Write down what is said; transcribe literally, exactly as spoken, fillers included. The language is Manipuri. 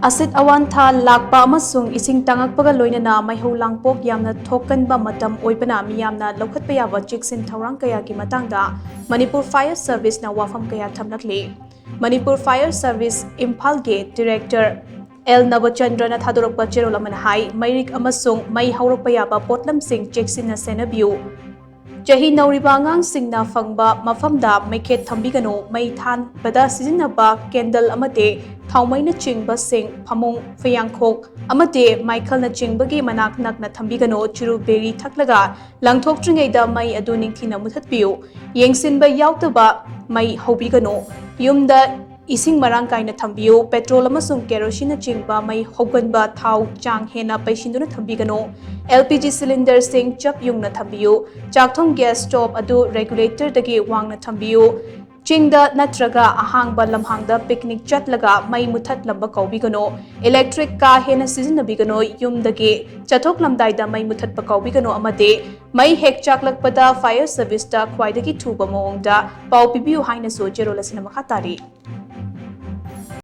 ꯑꯁꯤꯠ ꯑꯋꯥꯟꯊꯥ ꯂꯥꯛꯄ ꯑꯃꯁꯨꯡ ꯏꯁꯤꯡ ꯇꯥꯡꯉꯛꯄꯒ ꯂꯣꯏꯅꯅ ꯃꯩꯍꯧ ꯂꯥꯡꯄꯣꯛ ꯌꯥꯝꯅ ꯊꯣꯛꯀꯟꯕ ꯃꯇꯝ ꯑꯣꯏꯕꯅ ꯃꯤꯌꯥꯝꯅ ꯂꯧꯈꯠꯄ ꯌꯥꯕ ꯆꯦꯛꯁꯤꯟ ꯊꯧꯔꯥꯡ ꯀꯌꯥꯒꯤ ꯃꯇꯥꯡꯗ ꯃꯅꯤꯄꯨꯔ ꯐꯥꯌꯔ ꯁꯔꯚꯤꯁꯅ ꯋꯥꯐꯝ ꯀꯌꯥ ꯊꯝꯂꯛꯂꯤ꯫ ꯃꯅꯤꯄꯨꯔ ꯐꯥꯌꯔ ꯁꯔꯚꯤꯁ ꯏꯝꯐꯥꯜꯒꯤ ꯗꯤꯔꯦꯛꯇꯔ ꯑꯦꯜ ꯅꯕꯆꯟꯗ꯭ꯔꯅ ꯊꯥꯗꯣꯔꯛꯄ ꯆꯦꯔꯣꯜ ꯑꯃꯅ ꯍꯥꯏ, ꯃꯩꯔꯤꯛ ꯑꯃꯁꯨꯡ ꯃꯩ ꯍꯧꯔꯛꯄ ꯌꯥꯕ ꯄꯣꯠꯂꯝꯁꯤꯡ ꯆꯦꯛꯁꯤꯟꯅ ꯁꯦꯟꯅꯕꯤꯌꯨ꯫ ꯆꯍꯤ ꯅꯧꯔꯤꯕ ꯑꯉꯥꯡꯁꯤꯡꯅ ꯐꯪꯕ ꯃꯐꯝꯗ ꯃꯩꯈꯦꯠ ꯊꯝꯕꯤꯒꯅꯨ꯫ ꯃꯩ ꯊꯥꯟꯕꯗ ꯁꯤꯖꯤꯟꯅꯕ ꯀꯦꯟꯗꯜ ꯑꯃꯗꯤ ꯊꯥꯎꯃꯩꯅꯆꯤꯡꯕꯁꯤꯡ ꯐꯃꯨꯡ, ꯐꯤꯌꯥꯡꯈꯣꯛ ꯑꯃꯗꯤ ꯃꯥꯏꯈꯜꯅꯆꯤꯡꯕꯒꯤ ꯃꯅꯥꯛ ꯅꯛꯅ ꯊꯝꯕꯤꯒꯅꯨ꯫ ꯆꯨꯔꯨ ꯕꯦꯔꯤ ꯊꯛꯂꯒ ꯂꯪꯊꯣꯛꯇ꯭ꯔꯤꯉꯩꯗ ꯃꯩ ꯑꯗꯨ ꯅꯤꯡꯊꯤꯅ ꯃꯨꯊꯠꯄꯤꯌꯨ꯫ ꯌꯦꯡꯁꯤꯟꯕ ꯌꯥꯎꯗꯕ ꯃꯩ ꯍꯧꯕꯤꯒꯅꯨ꯫ ꯌꯨꯝꯗ ꯏꯁꯤꯡ ꯃꯔꯥꯡ ꯀꯥꯏꯅ ꯊꯝꯕꯤꯌꯨ꯫ ꯄꯦꯇ꯭ꯔꯣꯜ ꯑꯃꯁꯨꯡ ꯀꯦꯔꯣꯁꯤꯟꯅꯆꯤꯡꯕ ꯃꯩ ꯍꯧꯒꯟꯕ ꯊꯥꯎ ꯆꯥꯡ ꯍꯦꯟꯅ ꯄꯩꯁꯤꯟꯗꯨꯅ ꯊꯝꯕꯤꯒꯅꯨ꯫ ꯑꯦꯜ ꯄꯤ ꯖꯤ ꯁꯤꯂꯤꯟꯗꯔꯁꯤꯡ ꯆꯞ ꯌꯨꯡꯅ ꯊꯝꯕꯤꯌꯨ꯫ ꯆꯥꯛꯊꯣꯡ ꯒ꯭ꯌꯥꯁ ꯁ꯭ꯇꯣꯞ ꯑꯗꯨ ꯔꯦꯒꯨꯂꯦꯇꯔꯗꯒꯤ ꯋꯥꯡꯅ ꯊꯝꯕꯤꯌꯨ꯫ ꯆꯤꯡꯗ ꯅꯠꯇ꯭ꯔꯒ ꯑꯍꯥꯡꯕ ꯂꯝꯍꯥꯡꯗ ꯄꯤꯛꯅꯤꯛ ꯆꯠꯂꯒ ꯃꯩ ꯃꯨꯊꯠꯂꯝꯕ ꯀꯥꯎꯕꯤꯒꯅꯨ꯫ ꯏꯂꯦꯛꯇ꯭ꯔꯤꯛ ꯀꯥ ꯍꯦꯟꯅ ꯁꯤꯖꯤꯟꯅꯕꯤꯒꯅꯨ꯫ ꯌꯨꯝꯗꯒꯤ ꯆꯠꯊꯣꯛꯂꯝꯗꯥꯏꯗ ꯃꯩ ꯃꯨꯊꯠꯄ ꯀꯥꯎꯕꯤꯒꯅꯨ ꯑꯃꯗꯤ ꯃꯩ ꯍꯦꯛ ꯆꯥꯛꯂꯛꯄꯗ ꯐꯥꯌꯔ ꯁꯔꯚꯤꯁꯇ ꯈ꯭ꯋꯥꯏꯗꯒꯤ ꯊꯨꯕ ꯃꯑꯣꯡꯗ ꯄꯥꯎ ꯄꯤꯕꯤꯌꯨ ꯍꯥꯏꯅꯁꯨ ꯆꯦꯔꯣꯜ ꯑꯁꯤꯅ ꯃꯈꯥ ꯇꯥꯔꯤ꯫